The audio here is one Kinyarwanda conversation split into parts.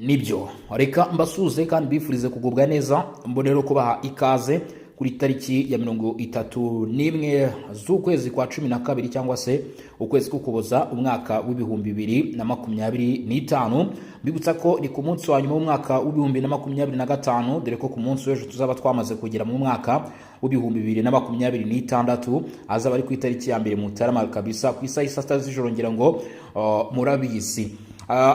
Nibyo, reka mbasuhuze kandi mbifurize kugubwa neza. Mbonero kubaha ikaze kuri tariki ya 31 z'ukwezi kwa 12, cyangwa se ukwezi k'Ukuboza, umwaka w'2025. Mbibutsa ko ni ku munsi wa nyuma w'umwaka w'2025, dore ko ku munsi w'ejo tuzaba twamaze kugera mu mwaka w'2026, azaba ari ku itariki ya 1 Mutarama kabisa, ku isaha y'i 6 z'ijoro. Ngira ngo murabizi.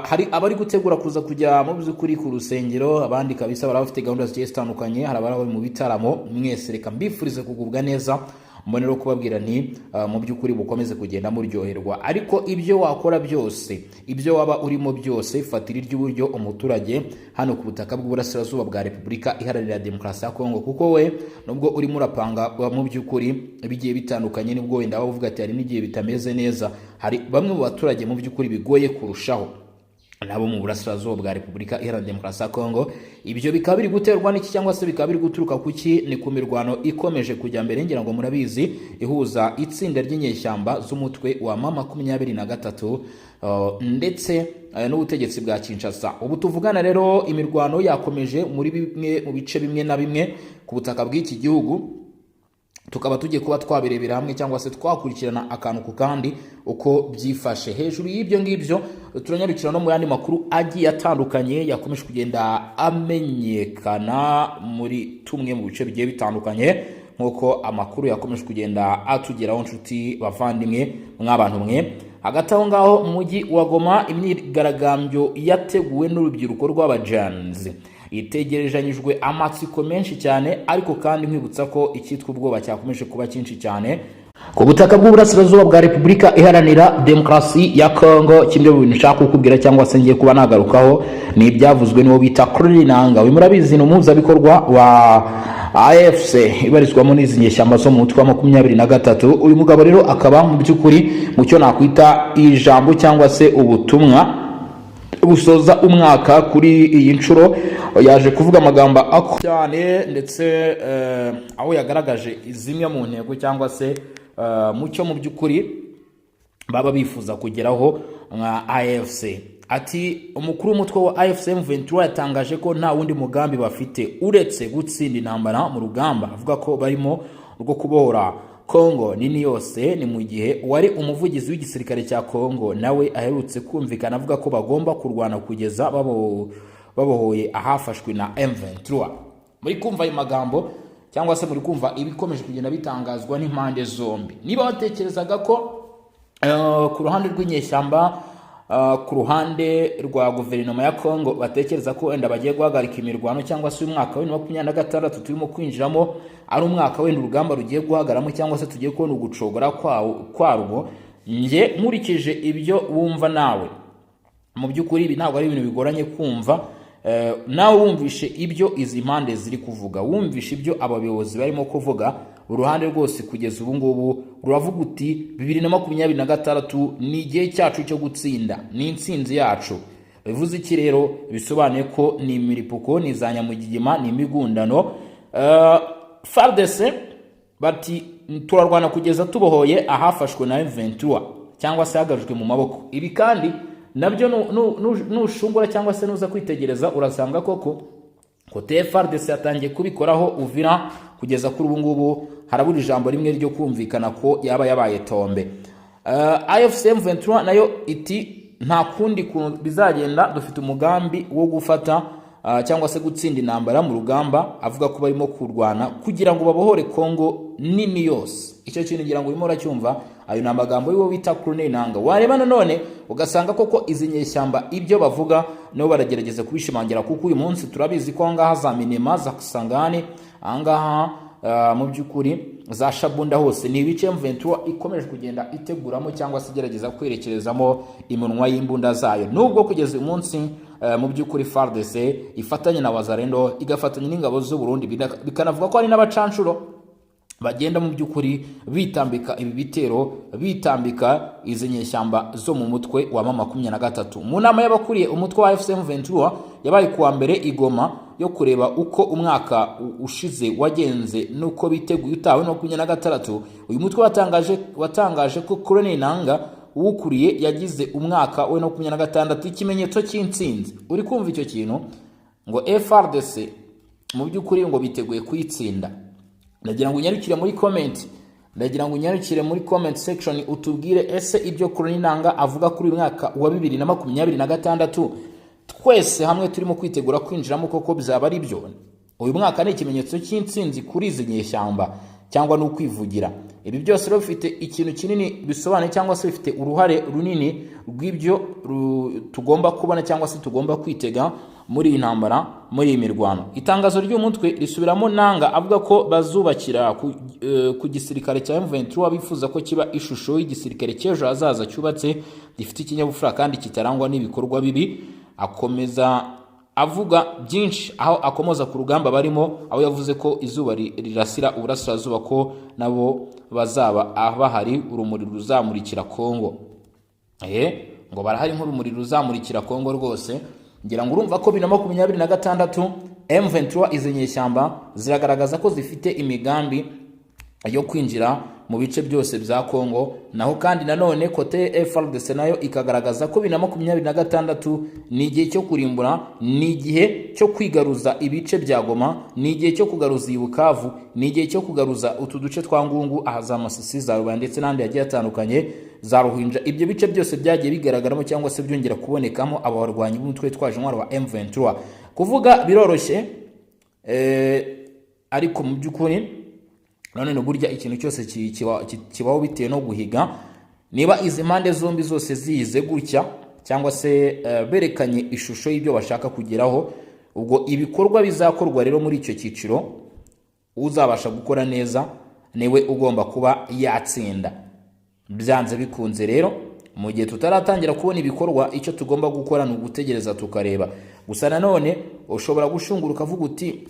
Hari abari gutegura kuza kujya mu by'ukuri ku rusengero, abandi kabisa baraba bafite gahunda zigiye zitandukanye, hari abari mu bitaramo. Mwese reka mbifurize kugubwa neza. Mbonero kubabwira nti mu by'ukuri bukomeze kugenda muryoherwa, ariko ibyo wakora byose, ibyo waba urimo byose, fatira iry'uburyo umuturage hano ku butaka bw'uburasirazuba bwa Repubulika Iharanira Demokarasi ya Kongo, kuko we nubwo urimo urapanga mu by'ukuri bigiye bitandukanye, nibwo wenda waba uvuga ati hari n'igihe bitameze neza, hari bamwe mu baturage mu by'ukuri bigoye kurushaho nabo mu burasirazuba bwa Repubulika Iharanira Demokarasi ya Kongo. Ibyo bikaba biri guterwa n'iki, cyangwa se bikaba biri guturuka ku ki? Ni ku mirwano ikomeje kujya mbere, ngira ngo murabizi, ihuza itsinda ry'inyeshyamba z'umutwe wa M23 ndetse n'ubutegetsi bwa Kinshasa. Ubu tuvugana rero imirwano yakomeje muri bimwe mu bice bimwe na bimwe ku butaka bw'iki gihugu, tukaba tugiye kuba twabirebera hamwe cyangwa se twakurikirana akantu ku kandi uko byifashe. Hejuru y'ibyo ngibyo, turanyarukira no mu yandi makuru agiye atandukanye yakomeje kugenda amenyekana muri tumwe mu bice bigiye bitandukanye, nk'uko amakuru yakomeje kugenda atugeraho. Nshuti bavandimwe, mw'abantu mwe, hagati aho ngaho mu mujyi wa Goma, imyigaragambyo yateguwe n'urubyiruko rw'abajanzi itegerejanyijwe amatsiko menshi cyane, ariko kandi nkwibutsa ko icyitwa ubwoba cyakomeje kuba cyinshi cyane ku butaka bw'uburasirazuba bwa Repubulika Iharanira Demokarasi ya Kongo. Kimwe mu bintu nshaka kukubwira cyangwa se ngiye kuba nagarukaho ni ibyavuzwe n'uwo bita Corneille Nangaa. Uyu murabizi, ni umuhuzabikorwa wa AFC ibarizwamo n'izi nyeshyamba zo mu mutwe wa 23. Uyu mugabo rero akaba mu by'ukuri mu cyo nakwita ijambo cyangwa se ubutumwa busoza umwaka kuri iyi nshuro, yaje kuvuga amagambo akomeye cyane, ndetse aho yagaragaje zimwe mu ntego cyangwa se mu cyo mu by'ukuri baba bifuza kugeraho nka AFC. Ati: "Umukuru w'umutwe wa AFC M23 yatangaje ko nta wundi mugambi bafite uretse gutsinda intambara mu rugamba avuga ko barimo rwo kubohora Kongo nini yose. Ni mu gihe uwari umuvugizi w'igisirikare cya Kongo nawe aherutse kumvikana avuga ko bagomba kurwana kugeza babohoye ahafashwe na M23." Muri kumva ayo magambo cyangwa se muri kumva ibikomeje kugenda bitangazwa n'impande zombi? Niba watekerezaga ko ku ruhande rw'inyeshyamba, ku ruhande rwa guverinoma ya Congo batekereza ko wenda bagiye guhagarika imirwano, cyangwa se uyu mwaka wa 2026 turimo kwinjiramo ari umwaka wenda urugamba rugiye guhagaramo, cyangwa se tugiye kubona ugucogora kwarwo, njye nkurikije ibyo wumva nawe, mu by'ukuri ibi ntabwo ari ibintu bigoranye kumva. Nawe wumvishe ibyo izi mpande ziri kuvuga, wumvishe ibyo abayobozi barimo kuvuga, uruhande rwose kugeza ubu ngubu ruravuga uti 2026 ni igihe cyacu cyo gutsinda, ni intsinzi yacu. Bivuze iki rero? Bisobanuye ko ni imiripuko, ni za nyamugigima, ni imigundano. FARDC bati turarwana kugeza tubohoye ahafashwe na M23 cyangwa se hagajwe mu maboko. Ibi kandi nabyo nushungura cyangwa se nuza kwitegereza, urasanga koko côté FARDC yatangiye kubikoraho. Uvira kugeza kuri ubu ngubu harabura ijambo rimwe ryo kumvikana ko yaba yabaye tombe. AFC M23 nayo iti nta kundi kuntu bizagenda, dufite umugambi wo gufata cyangwa se gutsinda intambara mu rugamba avuga ko barimo kurwana kugira ngo babohore Kongo nini yose. Icyo kintu ngira ngo urimo uracyumva. Ayo ni amagambo y'uwo bita Corneille Nangaa. Wareba nanone ugasanga koko izi nyeshyamba ibyo bavuga nabo baragerageza kubishimangira, kuko uyu munsi turabizi ko ahangaha za Minema, za Kisangani, ahangaha mu by'ukuri za Shabunda hose ni ibice M23 ikomeje kugenda iteguramo cyangwa se igerageza kwerekerezamo iminwa y'imbunda zayo, nubwo kugeza uyu munsi mu by'ukuri FARDC ifatanya na Wazalendo, igafatanya n'ingabo z'u Burundi, bikanavuga ko hari n'abacanshuro bagenda mu by'ukuri bitambika ibi bitero, bitambika izi nyeshyamba zo mu mutwe wa M23. Mu nama y'abakuriye umutwe wa AFC M23 yabaye kuwa mbere i Goma yo kureba uko umwaka ushize wagenze nuko biteguye utawe 26, uyu mutwe watangaje ko Corneille Nangaa uwukuriye yagize umwaka wa 26 ikimenyetso cy'intsinzi. Uri kumva icyo kintu ngo FARDC mu by'ukuri ngo biteguye kuyitsinda. Ndagira ngo unyarukire muri comment, ndagira ngo unyarukire muri comment section utubwire: ese ibyo Corneille Nanga avuga kuri uyu mwaka wa 2026 twese hamwe turimo kwitegura kwinjiramo, koko byaba ari byo? Uyu mwaka ni ikimenyetso cy'intsinzi kuri izi nyeshyamba cyangwa ni ukwivugira? Ibi byose rero bifite ikintu kinini bisobanuye cyangwa se bifite uruhare runini rw'ibyo tugomba kubona cyangwa se tugomba kwitega muri iyi ntambara, muri iyi mirwano. Itangazo ry'umutwe risubiramo Nanga avuga ko bazubakira ku gisirikare cya M23, bifuza ko kiba ishusho y'igisirikare cy'ejo hazaza, cyubatse, gifite ikinyabupfura kandi kitarangwa n'ibikorwa bibi. Akomeza avuga byinshi, aho akomoza ku rugamba barimo, aho yavuze ko izuba rirasira uburasirazuba, ko nabo bazaba bahari, urumuri ruzamurikira Kongo. Ngo barahari nk'urumuri ruzamurikira Kongo rwose. Ngira ngo urumva ko 2026 M23, izi nyeshyamba ziragaragaza ko zifite imigambi yo kwinjira mu bice byose bya Kongo. Naho kandi nanone côté FARDC nayo ikagaragaza ko 2026 ni igihe cyo kurimbura, ni igihe cyo kwigaruza ibice bya Goma, ni igihe cyo kugaruza iyi Bukavu, ni igihe cyo kugaruza utu duce twa Ngungu, aha za Masisi, za Rubaya ndetse n'ahandi hagiye hatandukanye, za Ruhinja. Ibyo bice byose byagiye bigaragaramo cyangwa se byongera kubonekamo aba barwanyi b'umutwe witwaje intwaro wa M23. Kuvuga biroroshye, ariko mu by'ukuri none burya ikintu cyose kibaho bitewe no guhiga. Niba izi mpande zombi zose ziyize gutya cyangwa se berekanye ishusho y'ibyo bashaka kugeraho, ubwo ibikorwa bizakorwa rero muri icyo cyiciro, uzabasha gukora neza niwe ugomba kuba yatsinda byanze bikunze. Rero mu gihe tutaratangira kubona ibikorwa, icyo tugomba gukora ni ugutegereza tukareba. Gusa nanone ushobora gushungura ukavuga uti: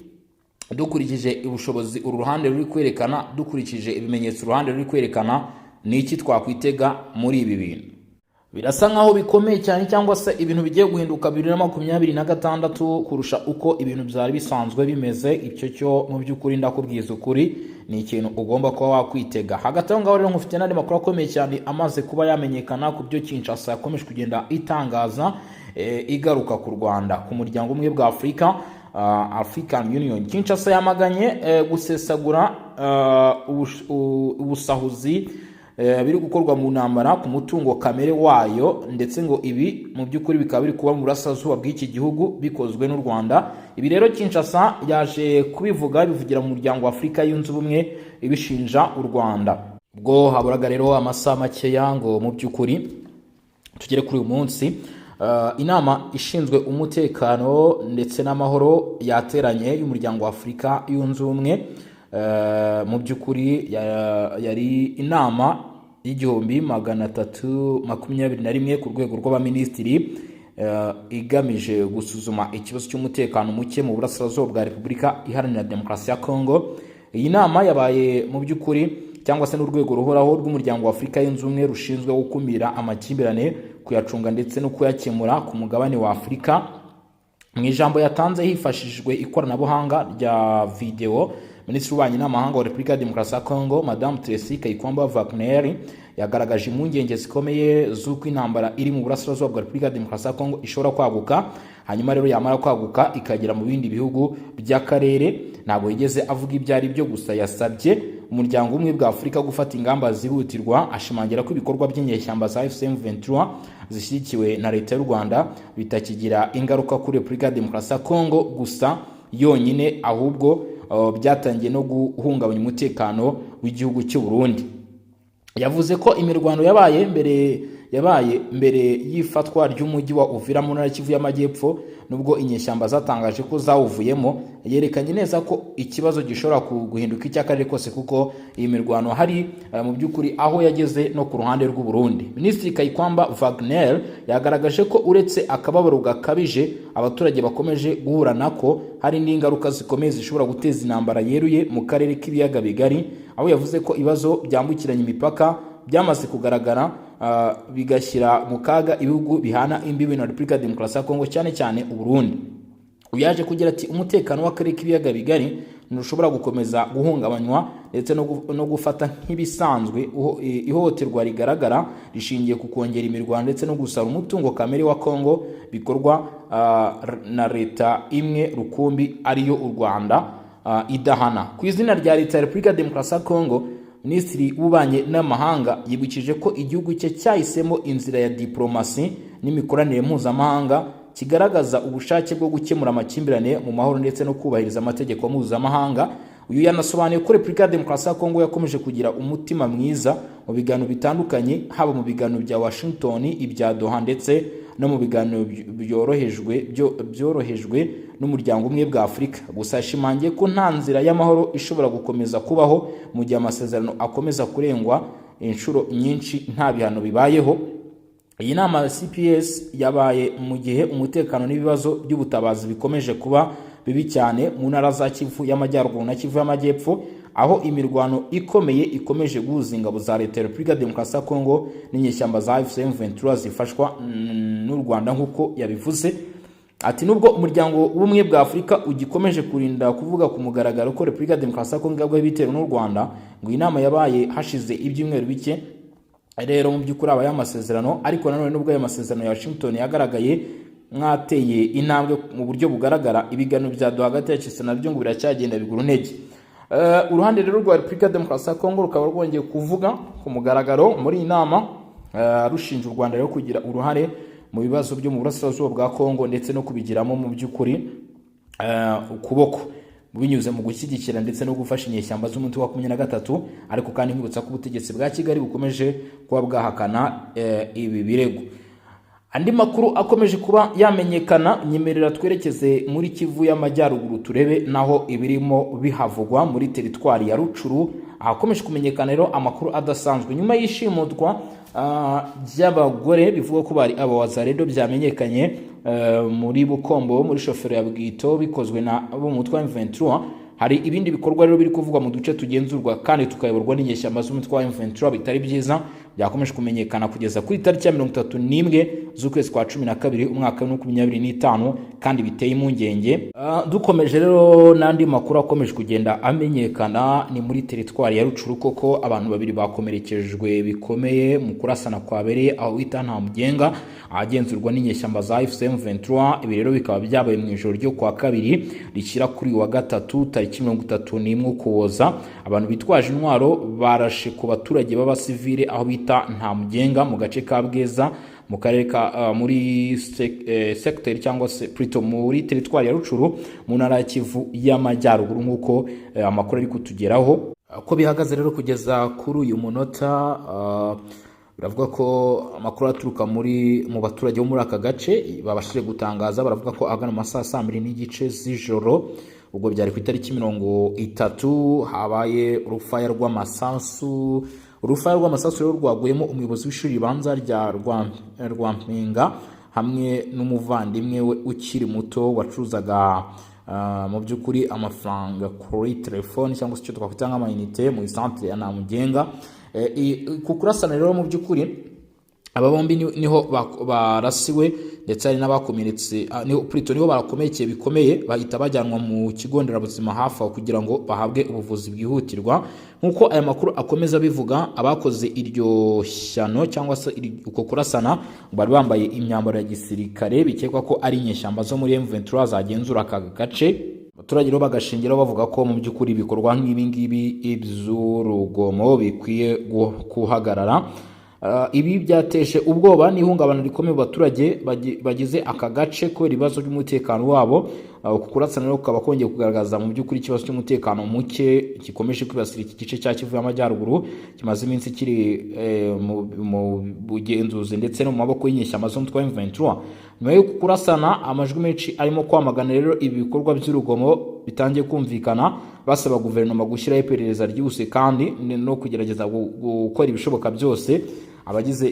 dukurikije ubushobozi uru ruhande ruri kwerekana, dukurikije ibimenyetso uruhande ruri kwerekana, ni iki twakwitega muri ibi bintu? Birasa nkaho bikomeye cyane cyangwa se ibintu bigiye guhinduka 2026 kurusha uko ibintu byari bisanzwe bimeze. Icyo cyo mu by'ukuri ndakubwiza ukuri, ni ikintu ugomba kuba wakwitega. Hagati aho ngaho rero nkufite n'andi makuru akomeye cyane amaze kuba yamenyekana ku byo Kinshasa yakomeje kugenda itangaza, igaruka ku Rwanda, ku muryango umwe bwa Afurika, African Union. Kinshasa yamaganye gusesagura, ubusahuzi biri gukorwa mu ntambara ku mutungo kamere wayo, ndetse ngo ibi mu by'ukuri bikaba biri kuba mu burasirazuba bw'iki gihugu bikozwe n'u Rwanda. Ibi rero Kinshasa yaje kubivuga, bivugira mu muryango wa Afurika Yunze Ubumwe, ibishinja u Rwanda. Ubwo haburaga rero amasaha makeya ngo mu by'ukuri tugere kuri uyu munsi, inama ishinzwe umutekano ndetse n'amahoro yateranye y'umuryango wa Afurika Yunze Ubumwe. Mu by'ukuri yari inama y'1321 ku rwego rw'abaminisitiri, igamije gusuzuma ikibazo cy'umutekano muke mu burasirazuba bwa Repubulika Iharanira Demokarasi ya Kongo. Iyi nama yabaye mu by'ukuri cyangwa se n'urwego ruhoraho rw'umuryango wa Afurika Yunze Ubumwe rushinzwe gukumira amakimbirane, kuyacunga ndetse no kuyakemura ku mugabane wa Afurika. Mu ijambo yatanze hifashishijwe ikoranabuhanga rya videwo, Minisitiri w'Ububanyi n'Amahanga wa Repubulika ya Demokarasi ya Kongo, Madamu Tracy Kayikwamba Wagner, yagaragaje impungenge zikomeye z'uko intambara iri mu burasirazuba bwa Repubulika ya Demokarasi ya Kongo ishobora kwaguka, hanyuma rero yamara kwaguka ikagera mu bindi bihugu by'akarere. Ntabwo yigeze avuga ibyo ari byo, gusa yasabye umuryango umwe bwa Afurika gufata ingamba zihutirwa, ashimangira ko ibikorwa by'inyeshyamba za AFC M23 zishyigikiwe na leta y'u Rwanda bitakigira ingaruka kuri Repubulika ya Demokarasi ya Kongo gusa yonyine, ahubwo byatangiye no guhungabanya umutekano w'igihugu cy'u Burundi. Yavuze ko imirwano yabaye mbere y'ifatwa ry'umujyi wa Uvira mu ntara Kivu y'Amajyepfo, nubwo inyeshyamba zatangaje ko zawuvuyemo, yerekanye neza ko ikibazo gishobora guhinduka icy'akarere kose, kuko iyi mirwano hari mu by'ukuri aho yageze no ku ruhande rw'u Burundi. Minisitiri Kayikwamba Wagner yagaragaje ko uretse akababaro gakabije abaturage bakomeje guhura nako, hari n'ingaruka zikomeye zishobora guteza intambara yeruye mu karere k'ibiyaga bigari, aho yavuze ko ibibazo byambukiranya imipaka byamaze kugaragara, bigashyira mu kaga ibihugu bihana imbibi na Repubulika ya Demokarasi ya Kongo, cyane cyane u Burundi. Uyu yaje kugira ati: umutekano w'akarere k'ibiyaga bigari ntirushobora gukomeza guhungabanywa ndetse no gufata nk'ibisanzwe ihohoterwa rigaragara rishingiye ku kongera imirwano ndetse no gusara umutungo kamere wa Kongo bikorwa na leta imwe rukumbi, ariyo u Rwanda, idahana. Ku izina rya leta ya Repubulika ya Demokarasi ya Kongo, Minisitiri w'Ububanyi n'Amahanga yibukije ko igihugu cye cyahisemo inzira ya diplomasi n'imikoranire mpuzamahanga, kigaragaza ubushake bwo gukemura amakimbirane mu mahoro ndetse no kubahiriza amategeko mpuzamahanga. Uyu yanasobanuye ko Repubulika ya Demokarasi ya Kongo yakomeje kugira umutima mwiza mu biganiro bitandukanye, haba mu biganiro bya Washington, ibya Doha ndetse no mu biganiro byorohejwe n'Umuryango Umwe bwa Afurika. Gusa yashimangiye ko nta nzira y'amahoro ishobora gukomeza kubaho mu gihe amasezerano akomeza kurengwa inshuro nyinshi nta bihano bibayeho. Iyi nama ya CPS yabaye mu gihe umutekano n'ibibazo by'ubutabazi bikomeje kuba bibi cyane mu ntara za Kivu y'Amajyaruguru na Kivu y'Amajyepfo, aho imirwano ikomeye ikomeje guhuza ingabo za leta ya Repubulika ya Demokarasi ya Kongo n'inyeshyamba za AFC M23 zifashwa n'u Rwanda. Nk'uko yabivuze ati: "Nubwo Umuryango w'Ubumwe bwa Afurika ugikomeje kurinda kuvuga ku mugaragaro ko Repubulika ya Demokarasi ya Kongo igabwaho ibitero n'u Rwanda," ngo iyi nama yabaye hashize ibyumweru bike rero mu by'ukuri aba amasezerano. Ariko nanone, nubwo ayo masezerano ya Washington yagaragaye nk'ateye intambwe mu buryo bugaragara, ibiganiro bya Doha hagati ya Tshisekedi nabyo ngo biracyagenda bigura intege. Uruhande rero rwa Repubulika ya Demokarasi ya Kongo rukaba rwongeye kuvuga ku mugaragaro muri iyi nama, rushinja u Rwanda rero kugira uruhare mu bibazo byo mu burasirazuba bwa Kongo ndetse no kubigiramo mu by'ukuri ukuboko, binyuze mu gushyigikira ndetse no gufasha inyeshyamba z'umutwe wa 23. Ariko kandi nkwibutsa ko ubutegetsi bwa Kigali bukomeje kuba bwahakana ibi birego. Andi makuru akomeje kuba yamenyekana, nyemerera twerekeze muri Kivu y'Amajyaruguru, turebe naho ibirimo bihavugwa muri teritwari ya Rutshuru, ahakomeje kumenyekana rero amakuru adasanzwe nyuma y'ishimutwa ry'abagore bivugwa ko bari aba Wazalendo, byamenyekanye muri Bukombo, muri shoferi ya Bwito, bikozwe na bo mu mutwe wa M23. Hari ibindi bikorwa rero biri kuvugwa mu duce tugenzurwa kandi tukayoborwa n'inyeshyamba z'umutwe wa M23 bitari byiza, byakomeje kumenyekana kugeza kuri tariki ya 31 z'ukwezi kwa 12 umwaka wa 2025, kandi biteye impungenge. Dukomeje rero n'andi makuru akomeje kugenda amenyekana, ni muri teritwari ya Rutshuru koko abantu babiri bakomerekejwe bikomeye mu kurasana kwabereye aho bita Nta Mugenga, ahagenzurwa n'inyeshyamba za AFC M23. Ibi rero bikaba byabaye mu ijoro ryo kwa kabiri rishyira kuri wa gatatu, tariki 31 Ukuboza. Abantu bitwaje intwaro barashe ku baturage b'abasivile aho bita Nta Mugenga, mu gace ka Bweza, mu karere ka muri secteur cyangwa se plutôt muri teritwari ya Rutshuru, mu ntara ya Kivu y'Amajyaruguru, nk'uko amakuru ari kutugeraho. Uko bihagaze rero kugeza kuri uyu munota, biravuga ko amakuru aturuka mu baturage bo muri aka gace babashije gutangaza, baravuga ko ahagana mu masaha saa 2:30 z'ijoro, ubwo byari ku itariki 30, habaye urufaya rw'amasasu. Urufaya rw'amasasu rero rwaguyemo umuyobozi w'ishuri ribanza rya Rwampinga hamwe n'umuvandimwe we ukiri muto wacuruzaga mu by'ukuri amafaranga kuri telefoni, cyangwa se icyo twakwita nk'amayinite, mu isantere ya Ntamugenga. Ku kurasana rero, mu by'ukuri aba bombi niho barasiwe, ndetse hari n'abakomeretse, plutôt niho barakomerekeye bikomeye, bahita bajyanwa mu kigo nderabuzima hafi aho kugira ngo bahabwe ubuvuzi bwihutirwa. Nk'uko aya makuru akomeza abivuga, abakoze iryo shyano cyangwa se uko kurasana bari bambaye imyambaro ya gisirikare, bikekwa ko ari inyeshyamba zo muri M23 zagenzura aka gace. Abaturage rero bagashingiraho bavuga ko mu by'ukuri ibikorwa nk'ibi ngibi by'urugomo bikwiye guhagarara. Ibi byateje ubwoba n'ihungabana rikomeye mu baturage bagize aka gace kubera ibibazo by'umutekano wabo. Uku kurasana rero kukaba kongeye kugaragaza mu by'ukuri ikibazo cy'umutekano muke gikomeje kwibasira iki gice cya Kivu y'Amajyaruguru, kimaze iminsi kiri mu bugenzuzi ndetse no mu maboko y'inyeshyamba z'umutwe wa M23. Nyuma y'uku kurasana, amajwi menshi arimo kwamagana rero ibi bikorwa by'urugomo bitangiye kumvikana, basaba guverinoma gushyiraho iperereza ryihuse kandi no kugerageza gukora ibishoboka byose abagize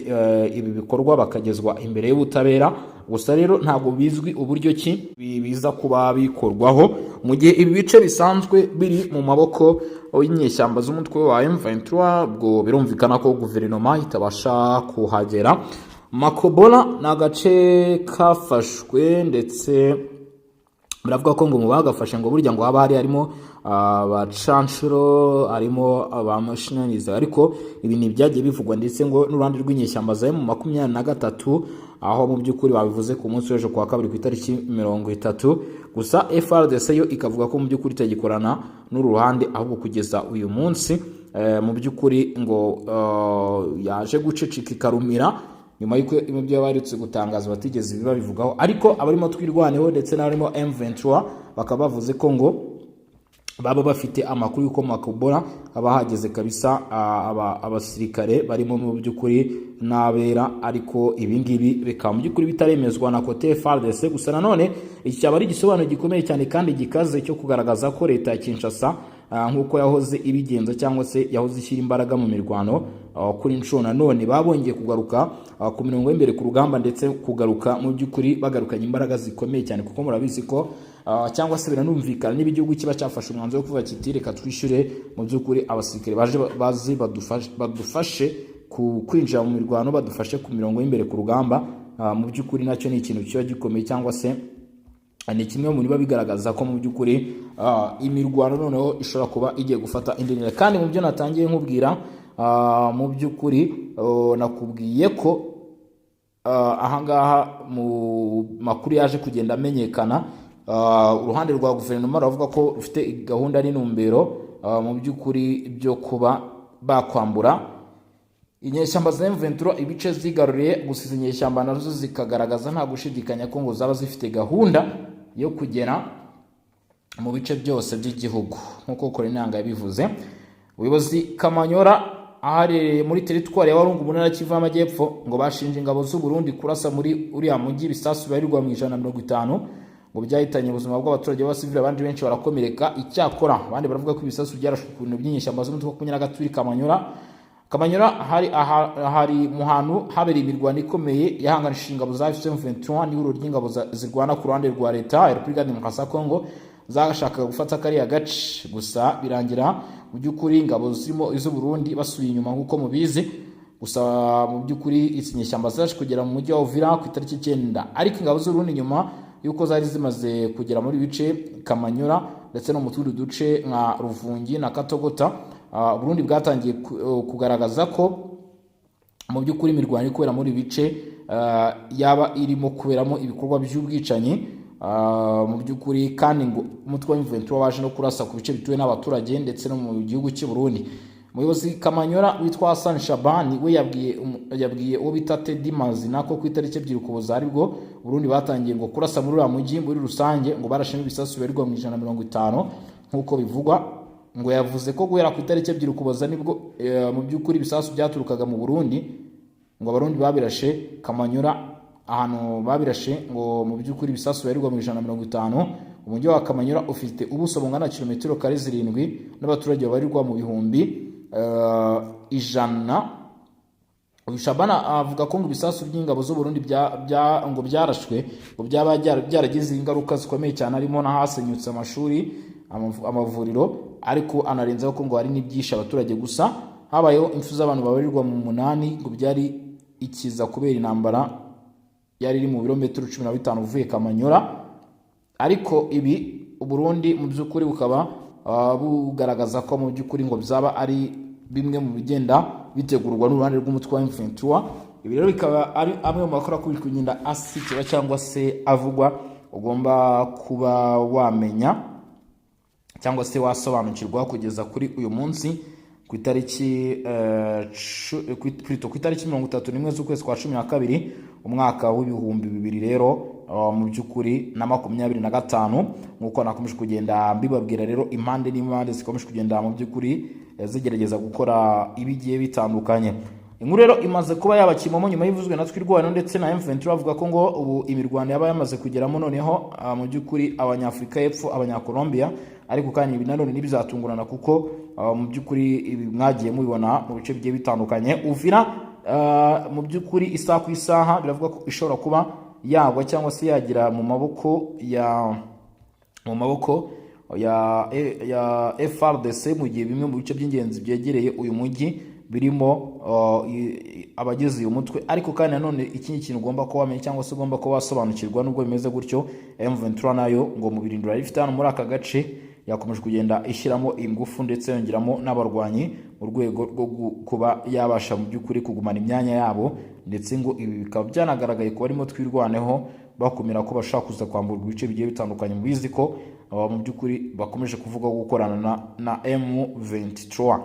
ibi bikorwa bakagezwa imbere y'ubutabera. Gusa rero ntabwo bizwi uburyo ki biza kuba bikorwaho mu gihe ibi bice bisanzwe biri mu maboko y'inyeshyamba z'umutwe wa M23. Ubwo birumvikana ko guverinoma itabasha kuhagera. Makobola ni agace kafashwe ndetse Biravuga ko ngo mu bagafashe ngo burya ngo haba hari harimo abacanshuro, harimo abamashinaniza, ariko ibi ntibyagiye bivugwa, ndetse ngo n'uruhande rw'inyeshyamba za M23, aho mu by'ukuri babivuze ku munsi w'ejo kuwa kabiri ku itariki 30. Gusa FARDC yo ikavuga ko mu by'ukuri itagikorana n'uru ruhande, ahubwo kugeza uyu munsi mu by'ukuri ngo yaje guceceka ikarumira nyuma y'uko ibyo baherutse gutangaza batigeze babivugaho. Ariko abarimo Twirwaneho ndetse n'abarimo M23 bakaba bavuze ko ngo baba bafite amakuru y'uko Makobora haba hageze kabisa abasirikare barimo mu by'ukuri n'abera, ariko ibi ngibi bikaba mu by'ukuri bitaremezwa na côté FARDC. Gusa nanone iki cyaba ari igisobanuro gikomeye cyane kandi gikaze cyo kugaragaza ko leta ya Kinshasa, nk'uko yahoze ibigenza cyangwa se yahoze ishyira imbaraga mu mirwano, kuri inshuro nanone babongeye kugaruka ku mirongo y'imbere ku rugamba, ndetse kugaruka mu by'ukuri bagarukanye imbaraga zikomeye cyane, kuko murabizi ko cyangwa se biranumvikana, niba igihugu kiba cyafashe umwanzuro wo kuvuga kiti: "Reka twishyure mu by'ukuri abasirikare baje bazi badufashe ku kwinjira mu mirwano, badufashe ku mirongo y'imbere ku rugamba," mu by'ukuri nacyo ni ikintu kiba gikomeye, cyangwa se ni kimwe mu biba bigaragaza ko mu by'ukuri imirwano noneho ishobora kuba igiye gufata indi ntera. Kandi mu byo natangiye nkubwira, mu by'ukuri nakubwiye ko ahangaha mu makuru yaje kugenda amenyekana, uruhande rwa guverinoma ruravuga ko rufite gahunda n'intumbero mu by'ukuri byo kuba bakwambura inyeshyamba za M23 ibice zigaruriye. Gusa izi nyeshyamba nazo zikagaragaza nta gushidikanya ko ngo zaba zifite gahunda yo kugera mu bice byose by'igihugu, nk'uko Korinanga yabivuze. Ubuyobozi Kamanyora, aharereye muri teritwari ya Walungu mu ntara Kivu y'Amajyepfo, ngo bashinja ingabo z'u Burundi kurasa muri uriya mujyi ibisasu bibarirwa mu 150, ngo byahitanye ubuzima bw'abaturage b'abasivili, abandi benshi barakomereka. Icyakora abandi baravuga ko ibisasu byarashwe ku bintu by'inyeshyamba z'umutwe wa 23 Kamanyora. Kamanyora hari mu hantu habereye imirwano ikomeye yahanganishije ingabo za M23 n'ihuriro ry'ingabo zirwana ku ruhande rwa leta ya Repubulika Demokarasi ya Kongo zashakaga gufata kariya gace. Gusa birangira mu by'ukuri ingabo zirimo iz'u Burundi basubiye inyuma, nk'uko mubizi. Gusa mu by'ukuri izi nyeshyamba zaje kugera mu mujyi wa Uvira ku itariki 9, ariko ingabo z'u Burundi nyuma y'uko zari zimaze kugera muri bice Kamanyura ndetse no mu tundi duce nka Ruvungi na Katogota, Burundi bwatangiye kugaragaza ko mu by'ukuri imirwano iri kubera muri ibi bice yaba irimo kuberamo ibikorwa by'ubwicanyi mu by'ukuri. Kandi ngo umutwe wa M23 waje no kurasa ku bice bituwe n'abaturage ndetse no mu gihugu cy'u Burundi. Umuyobozi Kamanyora witwa Hassan Shabani we yabwiye uwo bita Teddy Mazina ko ku itariki 2 Ukuboza aribwo Burundi batangiye ngo kurasa muri uriya mujyi muri rusange, ngo barashemo ibisasu bibarirwa mu 150 nk'uko bivugwa. Ngo yavuze ko guhera ku itariki 2 Ukuboza nibwo mu by'ukuri ibisasu byaturukaga mu Burundi, ngo Abarundi babirashe Kamanyura. Ahantu babirashe ngo mu by'ukuri ibisasu bibarirwa mu 150. Umujyi wa Kamanyura ufite ubuso bungana na kilometero kare 7 n'abaturage babarirwa mu bihumbi 100. Uyu Shabana avuga ko ngo ibisasu by'ingabo z'u Burundi ngo byarashwe ngo byaba byaragize ingaruka zikomeye cyane, harimo n'ahasenyutse amashuri, amavuriro, ariko anarenzaho ko ngo hari n'ibyishe abaturage. Gusa habayeho impfu z'abantu babarirwa mu munani, ngo byari ikiza kubera intambara yari iri mu birometero 15 uvuye Kamanyora. Ariko ibi Uburundi mu by'ukuri bukaba bugaragaza ko mu by'ukuri ngo byaba ari bimwe mu bigenda bitegurwa n'uruhande rw'umutwe wa M23. Ibi rero bikaba ari amwe mu makuru akwiye kugenda asikira cyangwa se avugwa, ugomba kuba wamenya cyangwa se wasobanukirwa kugeza kuri uyu munsi ku itariki plutôt ku itariki 31 z'ukwezi kwa 12 umwaka w'2025 rero mu by'ukuri na 25. Nk'uko nakomeje kugenda mbibabwira rero, impande n'impande zikomeje kugenda mu by'ukuri zigerageza gukora ibigiye bitandukanye. Inkuru rero imaze kuba yaba kimomo nyuma y'ivuzwe na Twirwaneho ndetse na M23, bavuga ko ngo ubu imirwano yaba yamaze kugeramo noneho mu by'ukuri Abanyafurika y'Epfo, Abanyakolombia. Ariko kandi ibi nanone ntibizatungurana, kuko mu by'ukuri ibi mwagiye mubibona mu bice bigiye bitandukanye. Uvira mu by'ukuri isaha ku isaha biravuga ko ishobora kuba yagwa cyangwa se yagira mu maboko ya FARDC, mu gihe bimwe mu bice by'ingenzi byegereye uyu mujyi birimo abagize uyu mutwe. Ariko kandi nanone ikindi kintu ugomba kuba wamenya cyangwa se ugomba kuba wasobanukirwa, nubwo bimeze gutyo, M23 nayo ngo mu birindiro ifite hano muri aka gace yakomeje kugenda ishyiramo ingufu ndetse yongeramo n'abarwanyi mu rwego rwo kuba yabasha mu by'ukuri kugumana imyanya yabo. Ndetse ngo ibi bikaba byanagaragaye ku barimo Twirwaneho, bakumira ko bashaka kuza kwamburwa ibice bigiye bitandukanye. Mubizi ko mu by'ukuri bakomeje kuvuga gukorana na M23.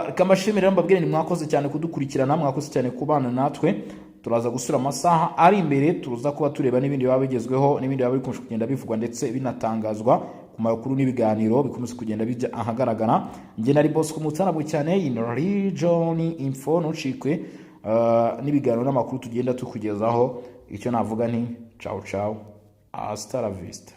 Reka mbashimire, mbabwire ni mwakoze cyane kudukurikirana, mwakoze cyane kubana natwe. Turaza gusura amasaha ari imbere, tuza kuba tureba n'ibindi biba bigezweho, n'ibindi biba bikomeje kugenda bivugwa ndetse binatangazwa ku makuru n'ibiganiro bikomeza kugenda bijya ahagaragara. Njye nari Bosco Mutarabwe cyane in Region Info. Ntucikwe n'ibiganiro n'amakuru tugenda tukugezaho. Icyo navuga ni ciao ciao, hasta la vista.